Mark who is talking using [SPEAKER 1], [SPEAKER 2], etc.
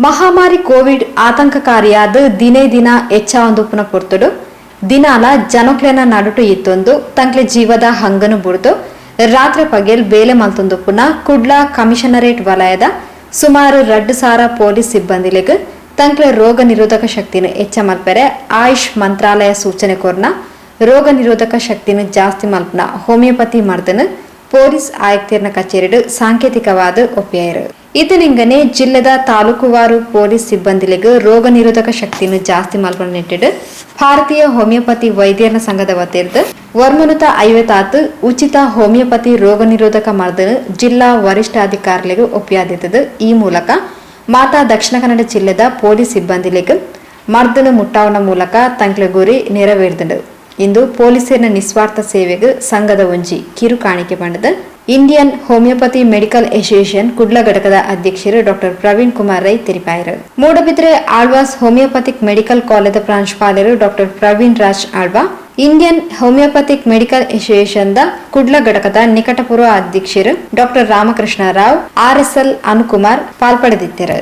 [SPEAKER 1] ಮಹಾಮಾರಿ ಕೋವಿಡ್ ಆತಂಕಕಾರಿಯಾದ್ ದಿನೇ ದಿನ ಎಚ್ಚಾವೊಂದುಪ್ಪುನ ಪೊರ್ತುಡು ದಿನಾಲ ಜನೊಕ್ಲೆನ ನಡುಟು ಇತ್ತೊಂದು ತಂಕ್ಲೆ ಜೀವದ ಹಂಗನು ಬುಡ್ದು ರಾತ್ರೆ ಪಗೆಲ್ ಬೇಲೆ ಮಲ್ತೊಂದುಪ್ಪುನ ಕುಡ್ಲ ಕಮಿಷನರೇಟ್ ವಲಯದ ಸುಮಾರು 2000 ಪೊಲೀಸ್ ಸಿಬ್ಬಂದಿಲೆಗ್ ತಂಕ್ಲೆ ರೋಗ ನಿರೋಧಕ ಶಕ್ತಿನ್ ಎಚ್ಚ ಮಲ್ಪೆರೆ ಆಯುಷ್ ಮಂತ್ರಾಲಯ ಸೂಚನೆ ಕೊರ್ನ ರೋಗ ನಿರೋಧಕ ಶಕ್ತಿನ್ ಜಾಸ್ತಿ ಮಲ್ಪುನ ಹೋಮಿಯೋಪತಿ ಮರ್ದನ್ ಪೊಲೀಸ್ ಆಯುಕ್ತೆರ್ನ ಕಚೇರಿಡ್ ಸಾಂಕೇತಿಕವಾದ್ ಒಪ್ಪಿಯೆರ್. ಇತನಿಂಗನೆ ಜಿಲ್ಲೆದ ತಾಲೂಕುವಾರು ಪೊಲೀಸ್ ಸಿಬ್ಬಂದಿಲೆಗ್ ರೋಗ ನಿರೋಧಕ ಶಕ್ತಿನ್ ಜಾಸ್ತಿ ಮಲ್ಪುನ ನಿಟ್ಟಿಡ್ ಭಾರತೀಯ ಹೋಮಿಯೋಪತಿ ವೈದ್ಯರ ಸಂಘದ ವತಿರ್ದ್ ವರ್ಮನುತ 50 ಉಚಿತ ಹೋಮಿಯೋಪತಿ ರೋಗ ನಿರೋಧಕ ಮರ್ದನ್ ಜಿಲ್ಲಾ ವರಿಷ್ಠಾಧಿಕಾರಿಲೆಗ್ ಒಪ್ಪಿಯಾದಿತ್ತದು. ಈ ಮೂಲಕ ಮಾತಾ ದಕ್ಷಿಣ ಕನ್ನಡ ಜಿಲ್ಲೆದ ಪೊಲೀಸ್ ಸಿಬ್ಬಂದಿಲೆಗ್ ಮರ್ದನ್ ಮುಟ್ಟಾವನ ಮೂಲಕ ತಂಕ್ಲೆ ಗುರಿ ನೆರವೇರ್ದುಂಡು. ಇಂದು ಪೊಲೀಸರ ನಿಸ್ವಾರ್ಥ ಸೇವೆಗೆ ಸಂಘದ ಒಂಜಿ ಕಿರು ಕಾಣಿಕೆ ಪಂಡದು Indian homoeopathy medical association Kudla ಘಟಕದ ಅಧ್ಯಕ್ಷರು ಡಾಕ್ಟರ್ ಪ್ರವೀಣ್ ಕುಮಾರ್ ರೈ ತೆರಿಪಾಯರು. Moodbidri Alvas homoeopathic medical college ಪ್ರಾಂಶುಪಾಲರು doctor Praveen Raj Alva, Indian homeopathic medical association the Kudla ಘಟಕದ ನಿಕಟಪೂರ್ವ ಅಧ್ಯಕ್ಷರು ಡಾಕ್ಟರ್ ರಾಮಕೃಷ್ಣ ರಾವ್, ಆರ್ಎಸ್ಎಲ್ ಅನುಕುಮಾರ್ ಪಾಲ್ಪಡೆದಿದ್ದರು.